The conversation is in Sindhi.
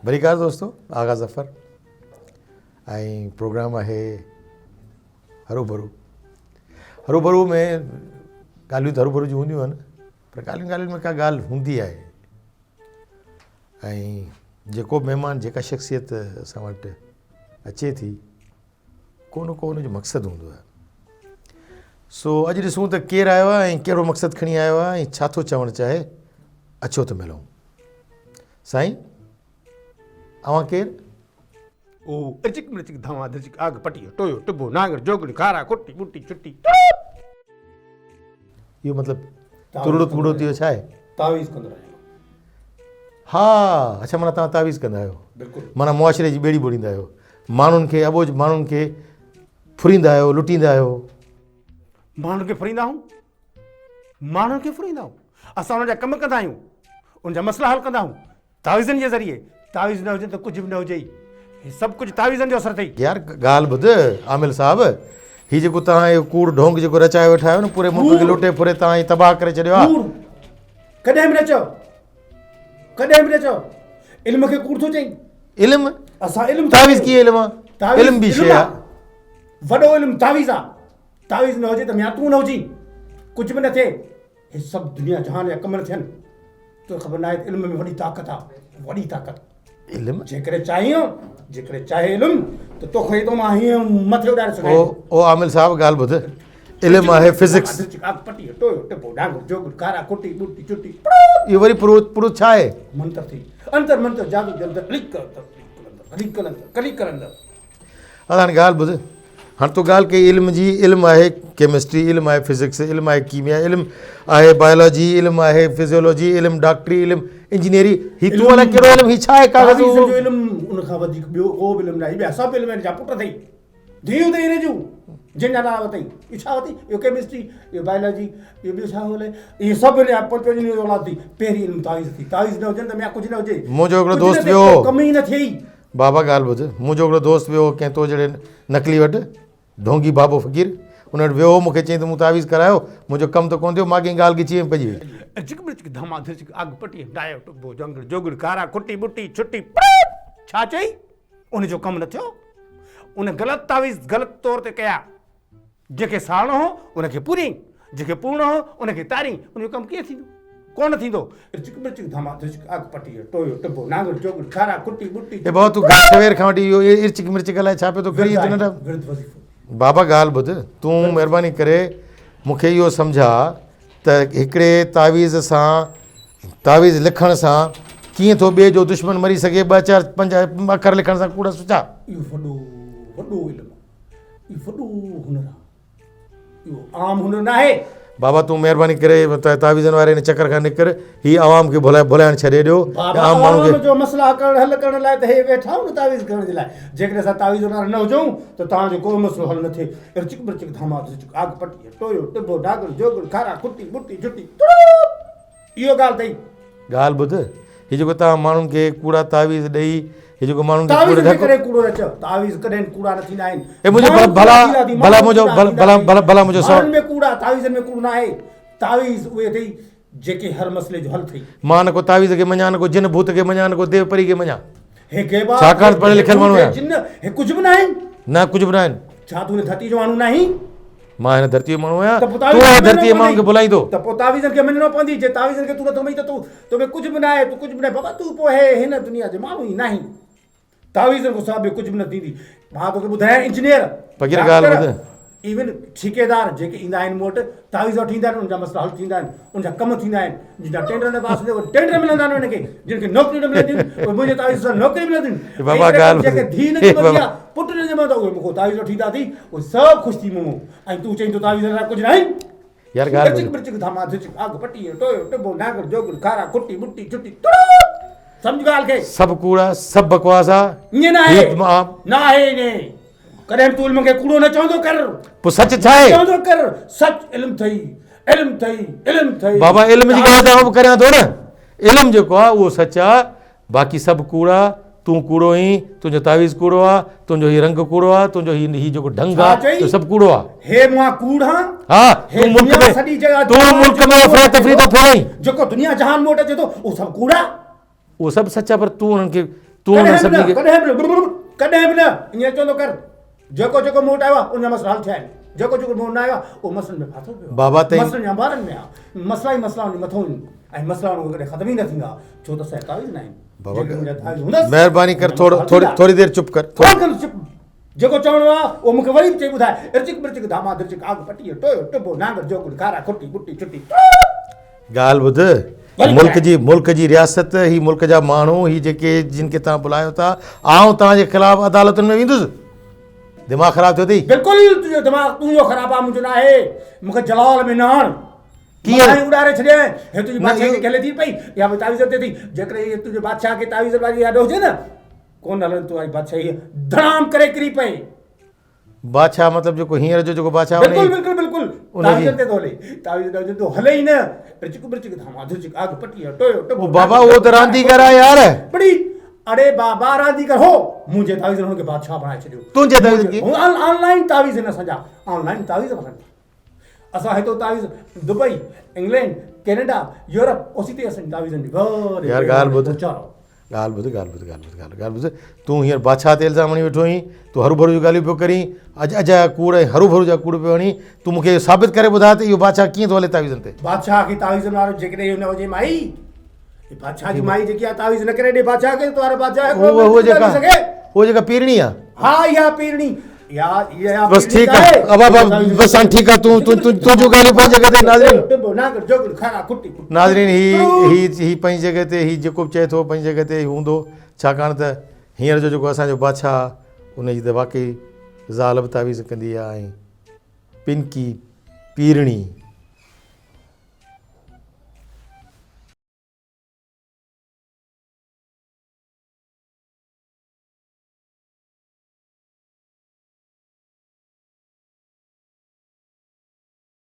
ڀليڪار دوستو آغا ظفر ۽ پروگرام آهي هرو ڀرو هرو ڀرو ۾ ڳالهيون ته هرو ڀرو جون هونديون آهن پر ڳالهين ڳالهين ۾ ڪا ڳالهه هوندي آهي ۽ جيڪو مهمان جيڪا شخصيت اسان وٽ اچي ٿي ڪو نه ڪو ان جو مقصد هوندو آهي سو اڄ ڏسون ته ڪير آيو آهي ۽ ڪهڙو مقصد کڻي آيو آهي ۽ ڇا ٿو چوڻ چاهي اچو ته ملون سائين اوهان ڪير؟ او ارچڪ مرچڪ ڌوان ڌرچڪ آگ پٽي ٽويو ٽبو نانگڙ جوڳڙ کارا ڪٽي ٻٽي ڇٽي ٽڙوپ. اهو مطلب ترڙو تٻڙو ٿي ويو ڇا آهي؟ تعويذ ڪندو رهيو. ها اڇا معنيٰ توهان تعويذ ڪندا آهيو. بلڪل. معنيٰ معاشري جي ٻيڙي ٻوڙيندا آهيو. ماڻهن کي اٻوجهه ماڻهن کي ڦريندا آهيو لٽيندا آهيو. ماڻهن کي ڦريندا آهيون؟ ماڻهن کي ڦريندا آهيون؟ اسان انهن جا ڪم ڪندا آهيون، انهن جا مسئلا حل ڪندا آهيون تعويذن جي ذريعي. تعويذ نه هجن ته ڪجهه به نه هجي. هي سڀ ڪجهه تعويذن جو اثر اٿئي. يار ڳالهه ٻڌ عامل صاحب، هي جيڪو توهان اهو ڪوڙ ڍونگ جيڪو رچايو ويٺا آهيو نه پوري ملڪ کي لٽي ڦري توهان هي تباهه ڪري ڇڏيو آهي. ڪوڙ ڪڏهن به نه چئو، ڪڏهن به نه چئو. علم کي ڪوڙ ٿو چئين. علم؟ اسان علم تعويذ ڪيئن علم آهي؟ علم به شيء آهي. وڏو علم تعويذ آهي. تعويذ نه هجي ته ميان تون نه هجين، ڪجهه به نه ٿئي. هي سڀ دنيا جهان جا ڪم نه ٿين. توکي خبر ناهي ته علم ۾ وڏي طاقت آ، وڏي طاقت. علم؟ جيڪڏهن چاهين، جيڪڏهن چاهي علم ته توکي هتان مان هيئن مٿي اڏاري سگهان ٿو. او عامل صاحب ڳالهه ٻڌ، علم آهي فزڪس. پٽي، ٽويو، ٽبو، ڊانگر، جوڳڙ، کارا، کٽي، ٻٽي، چٽي، پڙوت. اهو وري پروت پروت ڇا آهي؟ منتر ٿي، انتر منتر، جادو جنتر، علي قلندر، علي قلندر، علي قلندر، ڪلي قلندر. هاڻ ڳالهه ٻڌ، هاڻ تو ڳالهه ڪئي علم جي، علم آهي ڪيمسٽري، علم آهي فزڪس، علم آهي ڪيميا، علم آهي بائيولاجي، علم آهي فزيولوجي، علم ڊاڪٽري، علم انجنيئري، هي تون الائي ڪهڙو علم، هي ڇا آهي ڪاغذ؟ تعويذ جو علم ان کان وڌيڪ ٻيو ڪو به علم ناهي، ٻيا سڀ علم هن جا پٽ اٿئي، ڌيئون اٿئي هن جون، جن جا نالا اٿئي، اهو ڇا اٿئي، اهو ڪيمسٽري، اهو بائيولاجي، اهو ٻيو ڇا هو الائي، اهي سڀ هن جا پٽ هن جو اولاد اٿئي، پهرين علم تعويذ اٿئي، تعويذ نه هجن ته ميان ڪجهه نه هجي، منهنجو هڪڙو دوست ويو هو. ڪم ئي نه ٿئي. بابا ڳالهه ٻڌ، منهنجو هڪڙو دوست ويو هو ڪنهن تو جهڙي نقلي وٽ، ڍونگي بابو فقير، ان وٽ ويو هو، مون کي چيائين ته مون تعويذ ڪرايو، منهنجو ڪم ته ڪونه ٿيو، ماڳهين ڳالهه ڳچيء ۾ پئجي وئي. ارچڪ مرچڪ ڌاما ڌرچڪ آگ پٽي ڊايو ٽبو جنگڙ جوڳڙ کارا کٽي ٻٽي ڇٽي پڙوپ ڇا چئي ان جو ڪم نه ٿيو ان غلط تعويذ غلط طور تي ڪيا. جنهن کي ساڙڻو هو، ان کي پوريائين، جنهن کي پورڻو هو، ان کي تاريائين، ان جو ڪم ڪيئن ٿيندو؟ ڪونه ٿيندو. ارچڪ مرچڪ ڌاما ڌرچڪ آگ پٽي ٽويو ٽبو نانگڙ جوڳڙ کارا کٽي ٻٽي اي بابا تون گهر سوير کان وٺي اهو ارچڪ مرچڪ الائي ڇا پيو ٿو ڪرين ورد آهي ورد وظيفو. بابا ڳالهه ٻڌ تون مهرباني ڪري مون کي اهو سمجهاء ته هڪڙي تعويذ سان تعويذ لکڻ سان ڪيئن ٿو ٻئي جو دشمن مري سگهي ٻه چار پنج اکر لکڻ سان ڪوڙ سچا. اهو وڏو وڏو علم آهي. اهو وڏو هنر آهي. اهو عام هنر ناهي. بابا تون مهرباني ڪري تعويذن واري هن چڪر کان نڪر. هي عوام کي ڀلائڻ ڇڏي ڏيو. بابا عوام جو مسئلا حل ڪرڻ لاء ته هي ويٺا آهيون نه تعويذ ڪرڻ جي لاء. جيڪڏهن اسان تعويذ وارا نه هجون ته توهان جو ڪو مسئلو حل نه ٿئي. ارچڪ مرچڪ ڌاما ڌرچڪ آگ پٽي ٽويو ٽبو ڊاڳڙ جوڳڙ کارا کٽي ٻٽي جٽي تڙوپ. اهو ڳالهه اٿئي. ڳالهه ٻڌ، هي جيڪو توهان ماڻهن کي ڪوڙا تعويذ ڏئي، هي جيڪو ماڻهن کي تعويذ کي ڪڏهن ڪوڙو نه چئو، تعويذ ڪڏهن ڪوڙا نه ٿيندا آهن. اي منهنجو ڀلا ڀلا منهنجو ڀلا ڀلا ڀلا منهنجو سوال. ماڻهن ۾ ڪوڙا تعويذن ۾ ڪوڙ نه آهي، تعويذ اهي اٿئي جيڪي هر مسئلي جو حل ٿئي. مان نه ڪو تعويذ کي مڃان، نه ڪو جن ڀوت کي مڃان، نه ڪو ديو پري کي مڃان. هي غيبات، ڇاڪاڻ ته پڙهيل لکيل ماڻهو آهيان. جن هي ڪجهه به ناهن. نه ڪجهه به ناهن. ڇا تون هن ڌرتي جو ماڻهو ناهين؟ مان هن ڌرتيء جو ماڻهو آهيان، تون هن ڌرتيء جي ماڻهن کي ڀلائيندو. ته پوء تعويذن کي مڃڻو پوندي، جي تعويذن کي تون نٿو مڃين ته تون تو ۾ ڪجهه به ناهي، تون ڪجهه به ناهين، بابا تون پوء هن دنيا جو ماڻهو ئي ناهين. تعويذن کان سواء ٻيو ڪجهه به نه ٿيندي. مان توکي ٻڌايان انجنيئر، ڊاڪٽر، ايون ٺيڪيدار جيڪي ايندا آهن مون وٽ تعويذ وٺي ايندا آهن، انهن جا مسئلا حل ٿيندا آهن، انهن جا ڪم ٿيندا آهن، جن جا ٽينڊر نه پاس ٿيندا آهن اهي ٽينڊر ملندا آهن انهن کي، جن کي نوڪريون نه ملنديون آهن اهي منهنجي تعويذ سان نوڪري ملنديون آهن. جيڪي ڌيء نه ڄمندي آهي، پٽ نه ڄمندو آهي، اهي مون کان تعويذ وٺي ايندا اٿئي. اهي سڀ خوش ٿي مون ۽ تون چئين ٿو تعويذ لاء ڪجهه ناهي. يار ڳالهه ٻڌ. برچڪ ڌاما ڌچڪ آگ پٽي ٽويو ٽبو ناگڙ جوڳڙ کارا کٽي ٻٽي ڇٽي تڙوپ سمجهه ڳالهه کي. سڀ ڪوڙ آ سڀ بڪواس آ. ائين ناهي ناهي ائين ڪڏهن به تون علم کي ڪوڙو نه چوندو ڪر. پوء سچ ڇا آهي؟ چوندو ڪر سچ علم ٿئي علم ٿئي علم ٿئي. بابا علم جي ڳالهه ته آئون به ڪريان ٿو نه علم جيڪو آ اهو سچ آ باقي سڀ ڪوڙ آ، تون ڪوڙو آهين، تنهنجو تعويذ ڪوڙو آ، تنهنجو هي رنگ ڪوڙو آ، تنهنجو هي هي جيڪو ڍنگ آ، اهو سڀ ڪوڙو آ. هي مان ڪوڙ هان؟ ها، تون ملڪ ۾، تون ملڪ ۾ افراتفري ٿو ڦهلائين. جيڪو دنيا جهان مون وٽ اچي ٿو، اهو سڀ ڪوڙ آ؟ اهو سڀ سچ آ، پر تون انهن کي تون انهن سڀني کي. ڪڏهن به نه، ڪڏهن به نه ائين چوندو ڪر. جيڪو جيڪو مون وٽ آيو آهي، ان جا مسئلا حل ٿيا آهن. جيڪو جيڪو مون وٽ نه آيو آهي، اهو مسئلن ۾ ڦاٿو پيو آهي. بابا تائين. مسئلن جي انبارن ۾ آهي. مسئلا ئي مسئلا ان جي مٿو آهن ۽ مسئلا ان کان ڪڏهن ختم ئي نه ٿيندا، ڇو ته اسان جا تعويذ نه آهن. بابا جيڪڏهن منهنجا تعويذ هوندس، مهرباني ڪر منهنجا ٿورو مسئلا حل ٿوري ٿيندا. ٿوري دير چپ ڪر. ڪونه ڪندس چپ. جيڪو چوڻو آهي، اهو مون کي وري به چئي ٻڌاء. ارچڪ مرچڪ ڌاما درچڪ آگ پٽيء ٽويو ٽڀو نانگر جوڳڻ کارا کٽي ٻٽي ڇٽي. ڳالهه ٻڌ، ملڪ جي ملڪ جي رياست، هي ملڪ جا ماڻهو، هي جيڪي جن کي توهان بلايو ٿا، آئون توهان جي خلاف عدالتن ۾ ويندس. دماغ خراب ٿيو اٿئي. بلڪل تنهنجو دماغ تنهنجو خراب آ منهنجو ناهي. مون کي جلال ۾ نه آڻ. ڪيئن؟ مٿان ئي اڏاري ڇڏيانء. هي تنهنجي بادشاهي جيڪي هلي ٿي پئي، اها به تعويذن تي ٿي. جيڪڏهن هي تنهنجي بادشاهه کي تعويذن واري ياد هجي نه، ڪونه هلندي تنهنجي بادشاهي ڌڙام ڪري ڪري پئي. بادشاهه مطلب جيڪو هينئر جو جيڪو بادشاهه بلڪل بلڪل بلڪل تعويذن تي ٿو هلي تعويذ نه هجن ته هلي ئي نه رچڪ برچڪ ڌاما ڌرچڪ آگ پٽي ٽويو ٽبو بابا اهو ته رانديگر آهي يار پڙي اڙي بابا رانديگر هو منهنجي تعويذن هن کي بادشاهه بڻائي ڇڏيو تنهنجي تعويذن کي آن لائن تعويذ آهن اسان جا آن لائن تعويذ اسان جا اسان هتو تعويذ دبئي انگلينڊ ڪينيڊا يورپ اوسي تي اسان تعويذن جي گهر يار ڳالهه ٻڌ ڳالهه ٻڌ ڳالهه ٻڌ ڳالهه ٻڌ ڳالهه ڳالهه ٻڌ تون هينئر بادشاهه تي الزام هڻي ويٺو آهين تون هروڀرو جون ڳالهيون پيو ڪرين اڄ اجايا ڪوڙ ۽ هروڀرو جا ڪوڙ پيو هڻين تون مون کي اهو ثابت ڪري ٻڌاء ته اهو بادشاهه ڪيئن ٿو هلي تعويذن تي بادشاهه کي تعويذن وارو جيڪڏهن اهو نه هجي مائي بادشاهه جي مائي جيڪي آ تعويذ نه ڪري ڏي بادشاهه کي تو وارو بادشاهه هڪڙو هو جيڪا هو جيڪا پيرڻي آ ها اها پيرڻي يا اها بس ٺيڪ آ ابا بس هاڻ ٺيڪ آ تون تون تنهنجون ڳالهيون پنهنجي جڳهه تي ناظرين ناظرين هي هي هي پنهنجي جڳهه تي هي جيڪو به چئي ٿو پنهنجي جڳهه تي هوندو ڇاڪاڻ ته هينئر جو جيڪو اسان جو بادشاهه ان جي ته واقعي زال به تعويذ ڪندي آ ۽ پنڪي پيرڻي.